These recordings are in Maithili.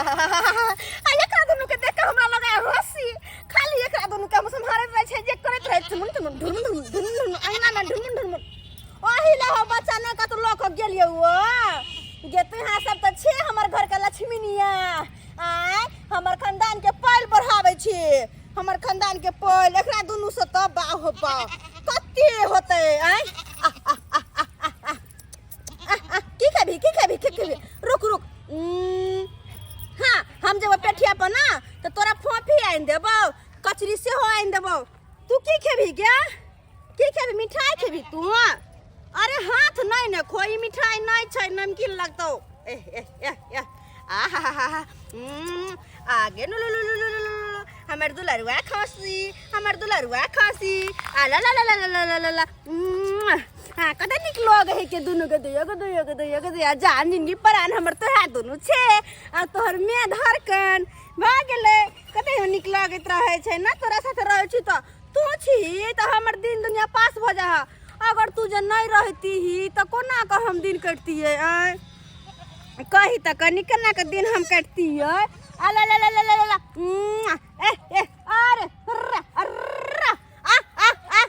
आ एकरा दुनू के देख के हमरा लगे हंसी। खाली एकरा दुनू के हम सम्हारैत रहै छै जे करैत रहै ठुमुन ठुमुन ढुमुन ढुमुन ढुमुन ढुमुन अहिना ने ढुमुन ढुमुन। ओही ले हो बच्चा ने कतौ लऽ कऽ गेलियै ओ गे। तुहाँ सब तऽ छे हमर घर के लक्ष्मीनिया। आँय, हमर खानदान के पैल बढ़ाबै छी, हमर खानदान के पैल एकरा दुनू से तऽ बाह हो बाह कते होतै। आँय, की खेबही, की खेबही, की खेबही? रुक रुक। हाँ, हम जेबो पेठिया पर ना तऽ तोरा फोफी आनि देबौ, कचरी सेहो आनि देबौ। तू की खेबही गे? की खेबही? मिठाई खेबही तू? अरे हाथ नहीं ने खो, ई मिठाई नहीं छै, नमकीन लगतौ। एह एह एह एह, आहा, आगे नु लु लु लु लु लु, हमर दुलरुआ खांसी, हमर दुलरुआ खांसी, आ ला ला ला ला ला ला ला ला। हाँ, कते नीक लगे है के दुनू के, दुइयो के, दुइयो के, दुइयो के, दुइयो। जान जिंदगी परान हमर तो है दुनू छे आ तोहर में धड़कन भऽ गेलै। कते नीक लगैत रहै छै ना तोरा साथे रहै छी तऽ। तू छी तऽ हमर दिन दुनिया पास भऽ जा। अगर तू जे नहि रहती ही तऽ कोना कऽ हम दिन कटतियै? आँय, कही तऽ कनि केना कऽ दिन हम कटतियै? आ ला ला ला ला ला ला, ए ए, अरे अर्रा अर्रा, आ आ आ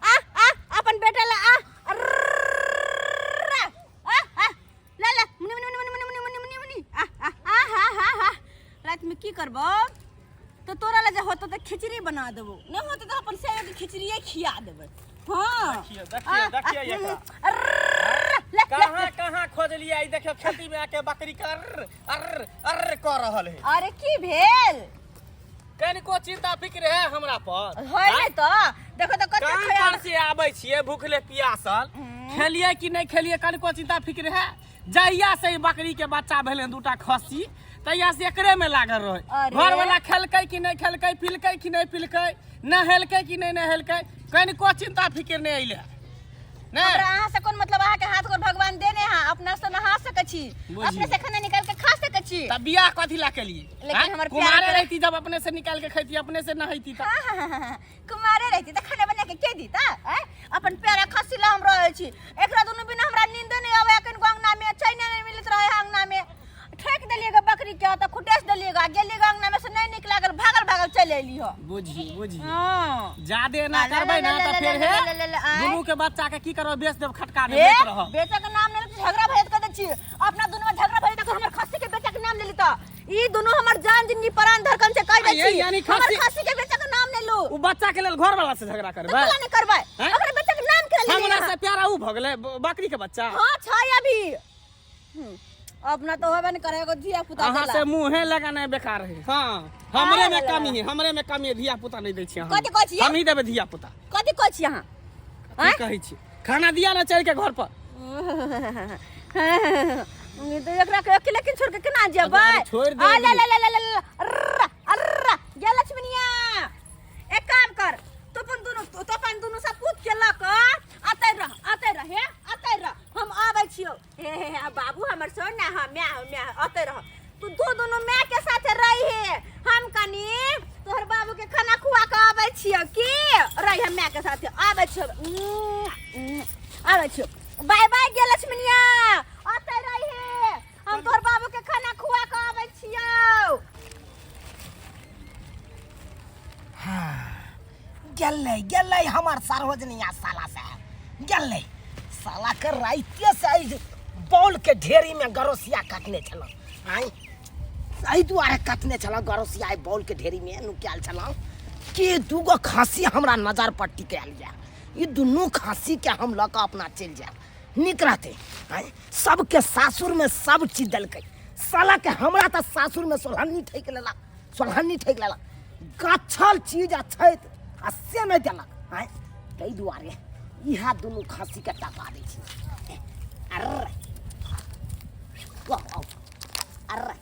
आ आ, अपन बेटा ला, आ अर्रा, आ आ ला ला, मुनि मुनि मुनि मुनि मुनि मुनि मुनि, आ आ आ हा हा हा। रातिमे की करबो तऽ तोरा लए जे होतौ तऽ खिचड़ी बना देबो, नहि होतौ तऽ अपन सेवक के खिचड़िए खिया देबै। हाँ, देखियौ, देखियौ, देखियौ एकरा। अर्र, ले, ले। कहाँ कहाँ खोजलियै? ई देखियौ, खेती में आके बकरी के अर्र अर्र अर्र कऽ रहल है। अरे की भेल? कनिको चिंता फिक्र है हमरा पर? है नहि तऽ देखो तऽ कते काम खयाल पर से आबै छियै भूखले पियासल, खेलियै कि नहि खेलियै कनिको चिंता फिक्र है? जहिया से ई बकरी के बच्चा भेलै दूटा खस्सी, तहिया से एकरे में लागल रहे। अरे। घर वाला खेलकै कि नहि खेलकै, पिलकै कि नहि पिलकै, नहेलकै कि नहि नहेलकै, कनिको चिंता फिक्र नहि अइले। नहि हमरा अहाँ से कोन मतलब? अहाँ के हाथ गोर भगवान देने है, अपना से नहा सकै छी, बुझियौ। अपने से खाना निकाल के खा सकै छी। तब बियाह कथी ला केलिए? लेकिन आँय? हमर प्यार कुमारे करै- रहती जब अपने से निकाल के खैती, अपने से नहैती तब। हाँ, हाँ, हाँ, हाँ, कुमारे रहती तऽ खाना बना के के दीता? आँय? अपन प्यारा खस्सी ला हम रहै छी, एकरा दुनू बिना हमरा नींदे नहि आबै। एखन अंगना में चैन नहि मिलैत रहे। अंगना में ठोकि देलियै गे बकरी के तऽ खुटेस देलियै गे, गेलियै गे अंगना में से नहि नीक लागल, भागल भागल चलि एली हो। बुझी बुझी। हाँ। जादे ना ला, ला, करबै ना ला, तऽ ला, फेर ला, हे ला, ला, ला, आँय। दुनू के बच्चा के की करबै? बेच देब, खटका देब, हे लैत रहब। बेचा के नाम ले ले, झगड़ा भए कऽ दै छी। अपना दुनू में झगड़ा भए तऽ हमर खस्सी के बेचा के नाम ले ली तऽ ई दुनू हमर जान जिंदगी प्राण धड़कन से कह दै ये छी। यानी हमर खस्सी- खस्सी के बेचा के नाम ले लू। उ बच्चा के लेल घर वाला से झगड़ा तऽ करबै? केना नहि करबै? हैं? ओकरा बेचा के नाम केना लेली हमरा अहाँ? से प्यारा उ भऽ गेलै बकरी के बच्चा? हाँ, छै अभी। अपना तो होबे नहीं करे, एगो धिया पुता अहाँ देला। से मुँहे लगाना बेकार है। हाँ, हमरे में कमी है, हमरे में कमी है, धिया पुता नहीं दै छी अहाँ। कथी कहै छियै? हम ही देबै धिया पुता। कथी कहै छी अहाँ? की कहै छी? खाना दिया ना चल के घर पर। ई तऽ एकरा के अकेले के छोड़ के केना जेबै? अरे छोड़ दे। आ ला ला ला ला ला ला, अर्रा अर्रा गे लक्ष्मणिया, एक काम कर, तू अपन दुनू, तू अपन दुनू सब पूत के लऽ कऽ अतै रह, अतै रह, हे अतै रह, हम आबै छियौ। हे हे हे बाबू हमर सोना, हाँ म्या म्या, अतै रह तू, दू दुनू माय के साथे रही हे, हम कनी तोहर बाबू के खाना खुआ के आबै छियौ। की रही हम माय के साथे, आबै छियौ, आबै छियौ। बाय बाय गे लक्ष्मणिया, अतै रही हे, हम तोहर बाबू के खाना खुआ के आबै छियौ। गेलै गेलै हमर सार्वजनिया साला साहब गेलै। साला के राइते से एहि बॉल के ढेरी में गरोसिया काटने छलहुँ। आँय, एहि दुआरे काटने छलहुँ गरोसिया, एहि बॉल के ढेरी में नुकायल छलहुँ कि दूगो खाँसी हमरा नजर पर टिकायल यऽ, ई दुनू खाँसी के हम लऽ कऽ अपना चलि जायब, नीक रहतै। आँय, सबके सासुर में सब चीज देलकै साला के, हमरा तऽ सासुर में सोलहन्नी ठकि लेलक, सोलहन्नी ठकि लेलक, गछल चीज अछैत आ से नहि देलक। आँय, ताहि दुआरे इएह दुनू खाँसीके टपा दै छी। अर्रे आउ, अर्रे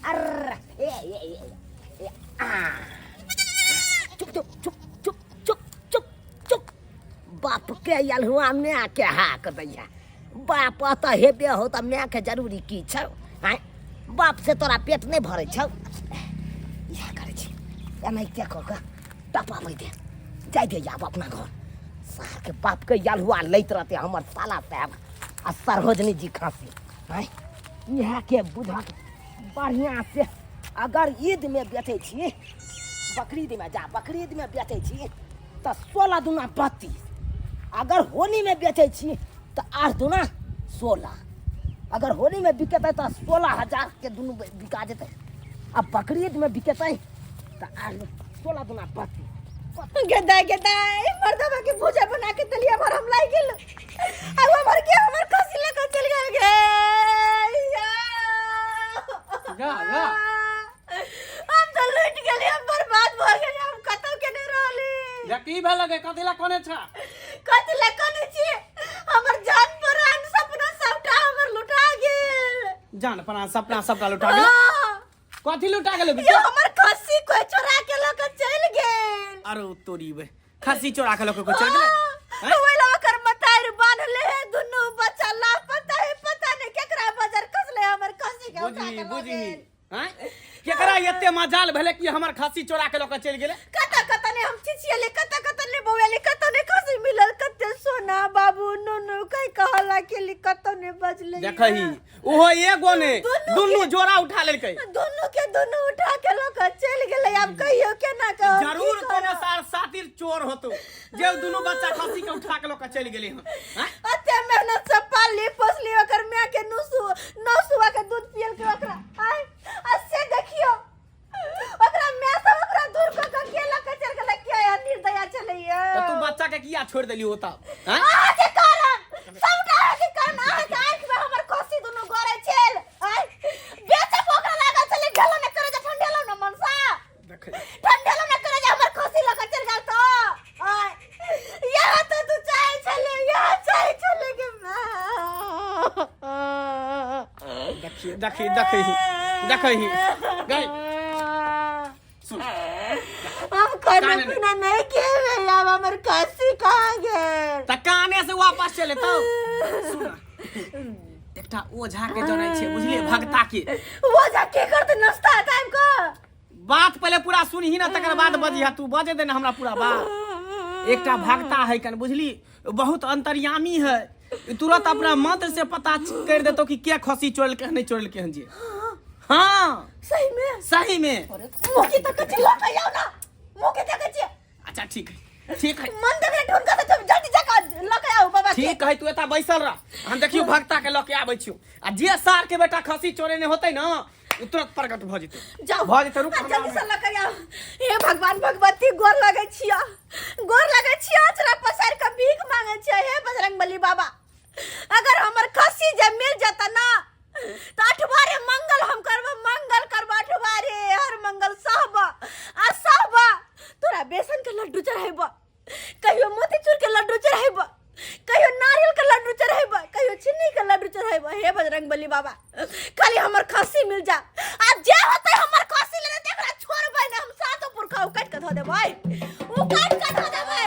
अर्रे, ए ए ए ए, आ, चुप चुप चुप चुप चुप चुप चुप। बाप के आयल हुआ माय के हाक दैया, बाप तऽ हेबे हो तऽ मायके जरूरी की छौ? आँय, बाप से तोरा पेट नहि भरै छौ? इएह करै छी, एनाहिते कऽ कऽ टपाबै दे, जाय दे आब अपना घर। सारके बापके आयल हुआ लैत रहतै हमर साला साहेब आ सरोजनी जी खाँसी। आँय इएह के बुझक बढ़िआँ से अगर ईदमे बेचै छी बकरीदमे जा बकरीदमे बेचै छी तऽ 16 दूना 32 अगर होलीमे बेचै छी तऽ 8 दूना 16 अगर होलीमे बिकेतै तऽ 16,000 के दुनू बिका जेतै आ बकरीदमे बिकेतै तऽ 16 दूना 32। गेदाय गेदाय मर्दवा के भुजा बना के दलिया भर हम लाई गेल आ वो हमर के हमर खसी लगा चल गेल गे। गा गा हम तो लूट गेली, हम बर्बाद भ गेली, हम कतौ के नहीं रहली। जा की भेल गे? कथी ला कोने छा? कथी ला कोने छी? हमर जान प्राण सपना सबटा हमर लुटा गेल। जान प्राण सपना सबटा लुटा गेल? हाँ। कथी लुटा गेल? यो हमर खस्सी कोई चोरा के लऽ के चलि गेल। अरे तोरी बे, खस्सी चोरा के लऽ के चलि गेलै? हाँ, ओहि लऽ ओकर मतारि बान्हले है, दुनू बच्चा लापता है, पता नहीं केकरा बजर खसले हमर खस्सी के उठा बुझही के लऽ बुझही गेल। हैं केकरा एते मजाल भेलै कि हमर खस्सी चोरा के लऽ के चलि गेलै? कतऽ कतऽ ने हम चिचियले, कतऽ कतऽ ने बौएले, कतऽ ने खस्सी मिलल, कते सोना बाबू नुनू कहि कहला केली, कतऽ ने बजलै। देखही ओहो एगो ने दुनू दुनू जोड़ा उठा लेलकै। दुनू के दुनू उठा के लऽ के चलि गेलै। आब कहियो केना कह जरूर कोनो सार सातिर चोर होतो जे दुनू बच्चा खस्सी के उठा के लऽ के चलि गेलै हन। हैं? अते मेहनत से पालली पोसली, ओकर माय के नुसु नौसुआ के दूध पियल के ओकरा आय आ से देखियो ओकरा माय सब ओकरा दूर कऽ के के लऽ के चलि गेलै। के एहन निर्दया छलैया? तऽ तू बच्चा के किया छोड़ि देली ओतऽ? हैं? अहाँ के कारण सबटा अहाँ के कारण, अहाँ के आँखि में हमर खस्सी दुनू गड़ै छल। आय बेचब ओकरा लागल छलै, ढेलो ने करे जे ठंडेलो ने मनसा देखै ठंडेलो ने करे जे हमर खस्सी लऽ के चलि गेल। तऽ आय यहाँ तऽ तू चाहै छलै, यहाँ चाहै छलै कि देखी देखी देखी देखी गई सुन हम खाना काने पीना नहीं खेबे, आब हमर खस्सी कहाँ गेल? तऽ काने से वापस चले तो सुन, एकटा ओझा के जनै छै बुझलिए, भगता के। वो जा के करते नाश्ता टाइम का बात पहले पूरा सुनही ना तकर बाद बजिहा, तू बजे दे ना हमरा पूरा बात। एकटा भगता है कन बुझली, बहुत अंतर्यामी है, तुरंत अपना मंत्र से पता कर देतो कि के खसी चोरलकै हन नहीं चोरलकै हन जे। हाँ सही में? सही में। मुकी तक कच्ची लौट आओ ना, मुकी तक कच्ची। अच्छा ठीक है ठीक है, मन देख ढूंढ के तुम जल्दी जाकर लऽ के आओ बाबा के। ठीक है तू एता बैसल रह, हम देखियो भगता के लऽ के आबै छियो आ जे सार के बेटा खसी चोरेने होतै ना उ तुरंत प्रकट भऽ जेतै। जाओ भऽ जेतै, रुक। आ, जल्दी से लऽ के आओ। हे भगवान भगवती गोर लगै छियो, गोर लगै छियो, अचरा पसारि के भीख मांगै छियो। हे बजरंगबली बाबा, अगर हमर खस्सी जे मिल जेता ना तऽ अठबारे मंगल हम करब, मंगल करब अठबारे, हर मंगल सहब आ सहब तोरा बेसन के लड्डू चढ़ेब, कहियो मोतीचूर के लड्डू चढ़ेब, कहियो नारियल के लड्डू चढ़ेब, कहियो चीनी के लड्डू चढ़ेब। हे बजरंगबली बाबा, खाली हमर खस्सी मिल जा आ जे होतै हमर खस्सी लेने तकरा छोड़बै ने हम, सातो पुरखा उ काटि के धऽ देबै, उ काटि के धऽ देबै।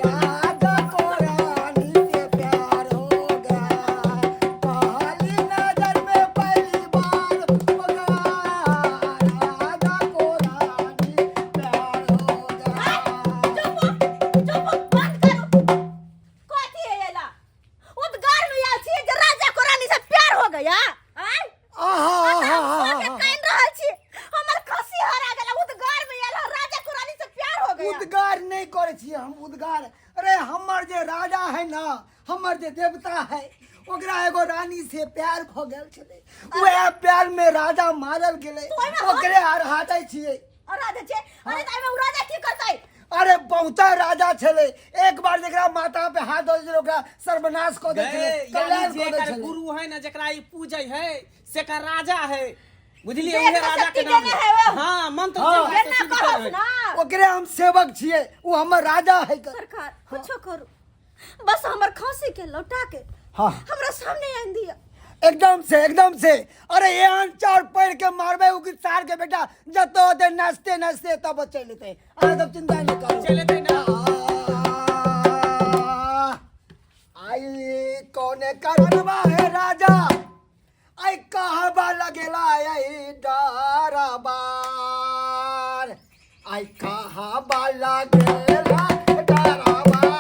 राजा को रानी से प्यार हो गया, पहली नजर में पहली बार हो गया, राजा को रानी प्यार हो गया। चुप चुप बंद करू। कथी है एला उद्गार में आयल छी जे राजा को रानी से प्यार हो गया? आय आहा हम आहा सो के कान रहल छी, हमर खस्सी हरा गेल, उद्गार में आयल राजा को रानी से प्यार हो गया। उद्गार नहीं करे छियै हम उद्गार। अरे हमर जे राजा है ना, हमर जे देवता है, ओकरा एगो रानी से प्यार भ गेल छलै, वएह प्यार में राजा मारल गेलै, ओकरे आर हाटै छियै। और राजा छै? अरे तऽ एहिमे उ राजा की करतै? अरे बहुते राजा छलै, एक बार जकरा माथा पे हाथ दऽ दै छलै ओकरा सर्वनाश कऽ दै छलै, गए, कल्याण यानी कऽ दै जेकर छलै। गुरु है ना जकरा ई पूजै है सेकर राजा है बुझलिए, जे उहे एकरा राजा के शक्ति नाम देने है वो। हाँ मंत्र हाँ। से एना सिद्ध कहस करै। ना ओकरे हम सेवक छियै, ओ हमर राजा है। सरकार कुछो करू, बस हमर खांसी के लौटा के हाँ हमरा सामने आन दिया। एकदम से एकदम से। अरे एहन चार पैर के मारबै उ सार के बेटा जतो होते नाचते नाचते तब चलि एतै, अहाँ सब चिंता नहि करू। चलि एतै ना। आई कौने कारणवा है राजा, आई कहबा लगेला आई डरबार, आई कहबा लगेला डरबार।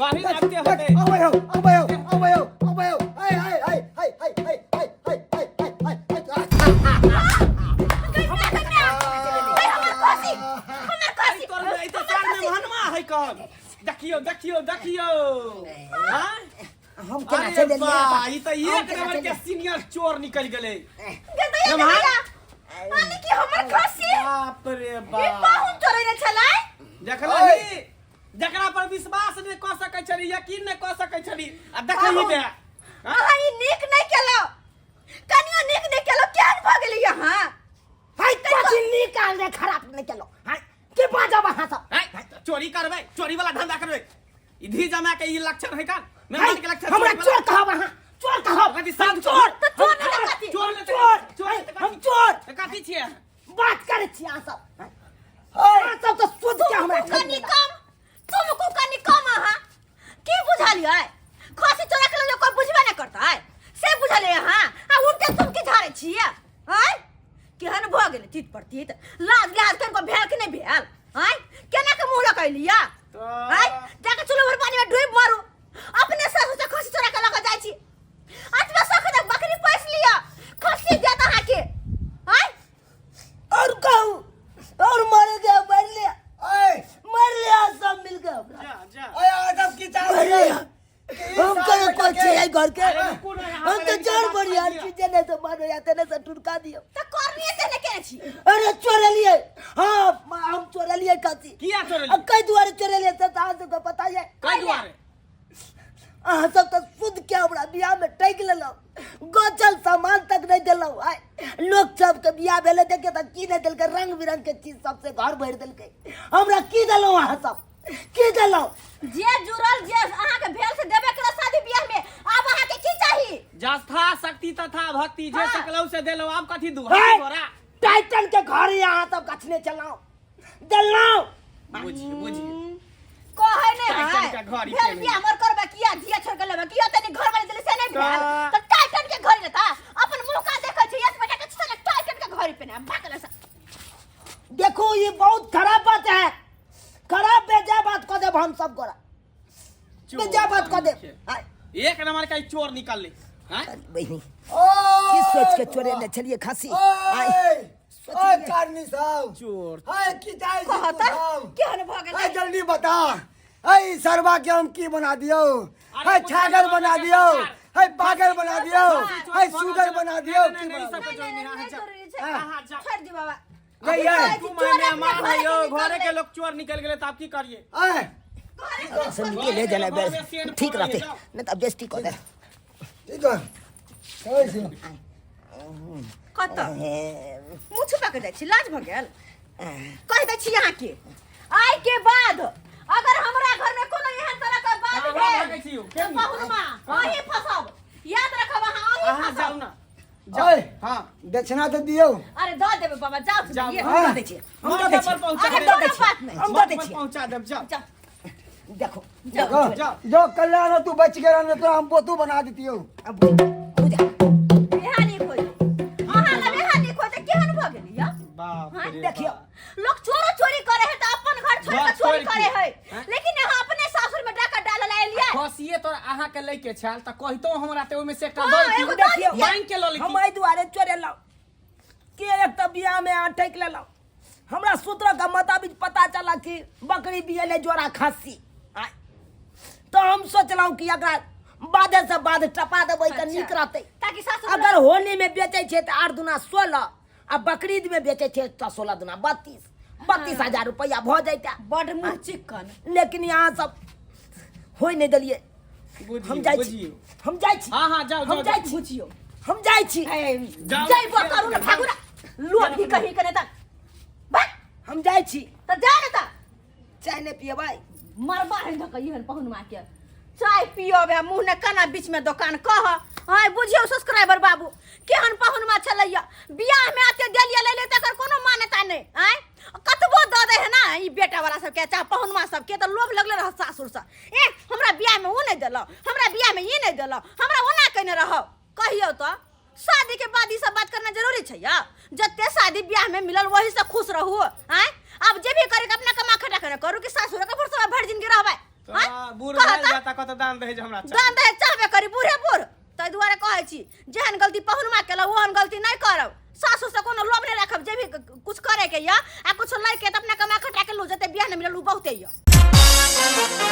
कही आबिते होतै। अबै हो, अबै हो, अबै हो, अबै हो। हाय हाय हाय हाय हाय हाय हाय हाय हाय हाय हाय हाय। हमर खसी, हमर खसी। तोर में तऽ सार में महनमा है कन। देखियौ देखियौ देखियौ। हाँ? हम केना अरे चलि एलियै? बा, ई तऽ हम एक केना नंबर चलि के सीनियर चोर निकलि गेलै। गदैया नमहा। गदैया, माने कि हमर खसी बाप रे ई बाप। पाहुन चोरेने छलै। देखलही, जकरा पर विश्वास नहि कऽ सकै छली, यकीन नहि कऽ सकै छली, आ देखही बे। अहाँ ई नीक नहि केलहुँ, कनियो नीक नहि केलहुँ। केहन भऽ गेलियै अहाँ? हाय, कथी नीक आल रे, खराब नहि केलहुँ। हाय, के बाजब अहाँ सब? हैं? चोरी करबै, चोरी वाला धंधा करबै, ई धी जमा के ई लक्षण है कान हाय, मेहमान के लक्षण। हमरा चोरी चोर वाला। कहब अहाँ? चोर कहब? कथी हम साधु चोर? तऽ चोर नहि तऽ कथी? चोर नहि तऽ चोर। चोर नहि तऽ हम कथी? चोर तऽ कथी छियै? बात करै छी अहाँ सब? अहाँ सब तऽ शुद्ध के हमरा तुमको ठकि कनि लेलक। कम, तुमको कनि कम। अहाँ की बुझलियै? खसी चोरा के लऽ कोइ बुझबे नहि करतै से बुझलियै अहाँ? आ उल्टे तुम की झाड़ै छियै? आँय, केहन भऽ गेलै तीत पर तीत। लाज लिहाज कनिको भेल कि नहि भेल? आँय, केना के मुँह लऽ के अयलियै? आँय, जाके चूल्हा भर पानी में डूबि मरू। अपने सासु से खसी चोरा के लऽ के जाइ छी, अतबे सख तक बकरी पोसि लिअ, खसी देत अहाँके। आँय, और कहू, और मरे गया, मर लिया, ओए, मर लिया सब मिल गए हमरा। जा जा। ओए, अहाँ सब की चाहै मर छी? लिया। कि ई हम साल करे बेटा कोई के- चाहिए घर के। अरे रुकू ना, यहाँ हम पर तो एक चोर बात बढ़िया कहिए। चीजें नहीं तो मानो जाते नहीं से टुटका दियो। तऽ करनी से ने केने छी? अरे चोरलिए, हाँ, हम चोरलिए कथी? किया चोरलिए? अब कई दुआरे चोरलिए से तो अहाँ सबके पता है। कई दुआरे? अहाँ सब तऽ शुद्ध के हमरा बियाह में टकि लेलहुँ, गचल सामान तक नहीं देलहुँ। आइ लोक सबके बियाह भेलै देखे तऽ की नहीं देलकै? रंग बिरंग के चीज सबसे घर भरि देलकै। हमरा की देलहुँ अहाँ सब? की देलहुँ? जे जुड़ल जे अहाँके भेल से देबे केलहुँ शादी बियाह में। आब अहाँके की चाही? जथा शक्ति तथा भक्ति, जे हाँ। सकलौ से देलौ, आब कथी दू? हे! तोरा टाइटन के घर अहाँ सब गछने चलहुँ देलहुँ। बुझिए बुझिए। कहै नहि टाइटन है के घर ही भेल पेने। बियाह हमर करबै किया धिया छोड़ के लेबै किया तनी घर वाली देले से नहि भेल। तऽ- तऽ टाइटन के घर लेता, अपन मुंह का देखै छै यस बेटा के साला टाइटन के घर पेने भागल से। देखो, ये बहुत खराब बात है, खराब बेजा बात कऽ देब हम सब गोरा। चोर बेजा बात कऽ देब। आय, एक नंबर का ई चोर निकल ले। हैं? बहिनी, ओए, की सोच के चोरेने छलियै खांसी? आय, ओए, ओए, सोचलियै। कारनी साहब। चोर। हाय, की चाहै छी तू कहता साहब? केहन भऽ गेलै? हाय, जल्दी बता, हाय, सरवा के हम की बना दियौ? हाय, कुछ छागर नहीं बना बना दियौ? सरकार। हाय, पागल बना दियौ? खस्सी हाय, चोरी सुगर भऽ बना गेल। दियौ? नहीं, की नहीं, बना ई सब दियौ? के जोड़ी नहि, नहीं, नहि अहाँ जाउ। जरूरी छै। अहाँ जाउ। छोड़ि दियौ बाबा। नहीं, अभी है। कहै छी, तू चोर अपने मेहमान घरे है यौ, के निकललै। घरे के लोग चोर निकल गेलै तऽ आब की करिए? आय, घरे के से निकले जेना घरे में सेन ठीक पड़ल रहतै, जाउ। नहि तऽ बेइज्जती कऽ दे। ठीक है, चलै छी। कतऽ मुँह छुपा के जाइ छी? लाज भऽ गेल? कहि दै छी अहाँके, आइ के बाद अगर हमरा घर में कोनो एहन तरह के बात कहाँ भेल भागै छी यौ? तऽ पहुनमा अहीं फंसब, याद रखब अहाँ अहीं अहाँ जाउ फंसब। ना, जाउ। ओए, हाँ। दक्षिणा तऽ दियौ। अरे दऽ देबै बाबा, जाउ से। जाउ। ये। हम दऽ दै छियै, हम दऽ दै मठ पर छियै। पहुँचा अरे देब। कोनो बात नहि। हम दऽ दै मठ पर छियै। पहुँचा देब, जाउ। जाउ। देखो। जाउ। देखो, जाउ। जो कल्याण हो, तू बच गेल, नहीं तो हम पोतू बना देतियौ। अब बुझा। इएह नीक होइत, अहाँ लग इएह नीक होइत। केहन भऽ गेलियै? बाप हाँ, रे देखियौ। बाप। लोग चोरो चोरी करे है तऽ अपन घर छोड़ घर के चोरी छोड़ के। करे है, हैं? लेकिन यहाँ अपने सासुर में डाका डालल एलियै। खसिए तोरा अहाँ के लैके छल तऽ कहितो हमरा, तऽ ओहिमे से एकटा हाँ, दऽ एगो देती। दऽ देखियौ, मांगि के लऽ लेती। हम एहि दुआरे चोरेलहुँ कि एक तऽ बियाहमे अहाँ ठकि लेलहुँ। हमरा सूत्र के मुताबिक पता चला कि बकरी बियेले जोड़ा खस्सी। आँय, तऽ हम सोचलहुँ कि एकरा बाधे से बाध टपा देबै तऽ नीक रहतै, ताकि सासुर अगर होली में बेचै छै तऽ 8 दुना 16 आ बकरीद में बेचै छै तऽ 16 दुना 32, 32,000 रुपैआ भऽ जैतै। बड मुँह चिक्कन। लेकिन यहाँ सब होइ नहि देलियै। बुझियौ, हम जाइ छी। बुझियौ। हम जाइ छी। हाँ हाँ, जाउ। हम जाउ। जाइ छी। बुझियौ। हम जाइ छी। जाउ। जइबो करू ने, भागू ने, लोभी कहीं के नहि तऽ भाग। हम जाइ छी। तऽ जा ने तऽ। चाय नहि पियबै? मरबा है धक एहन पहुनमा के चाय पियबे, मुँह ने कना बीच में दोकान कह। आय बुझियौ सब्सक्राइबर बाबू, केहन पहुनमा छलैया। बियाह में आते देलियै लैले, तकर कोनो मान्यता नहि। आय कतबो दऽ दै है ना ई बेटा वाला सबके चाहे पहुनमा सबके, तऽ लोभ लगले रहत सासुर से, ए हमरा बियाह में ओ नहि देलौ, हमरा बियाह में ई नहि देलौ, हमरा ओना केने रहौ। कहियौ तऽ शादी के बाद ई सब बात करना जरूरी छै या? जते शादी ब्याह में मिलल वही से खुश रहू। आय आब जे भी करे के अपना कमा खटा के न करू कि सासुर के भरोसा भरि जिंदगी रहबै? तोरा आँय? बूढ़ कह भेल तऽ। जाता कत दान दहेज हमरा चाही। दान दहेज चाहबे करी बूढ़े बूढ़। ताहि दुआरे कहै छी, जेहन गलती पहुनमा केलहुँ ओहन गलती नहि करब। सासु से कोनो लोभ नहि राखब। जे भी कुछ करे के यऽ आ कुछ लैके तऽ अपना कमा खटा के लू, जते बियाह नहि मिलल ओ बहुते यऽ।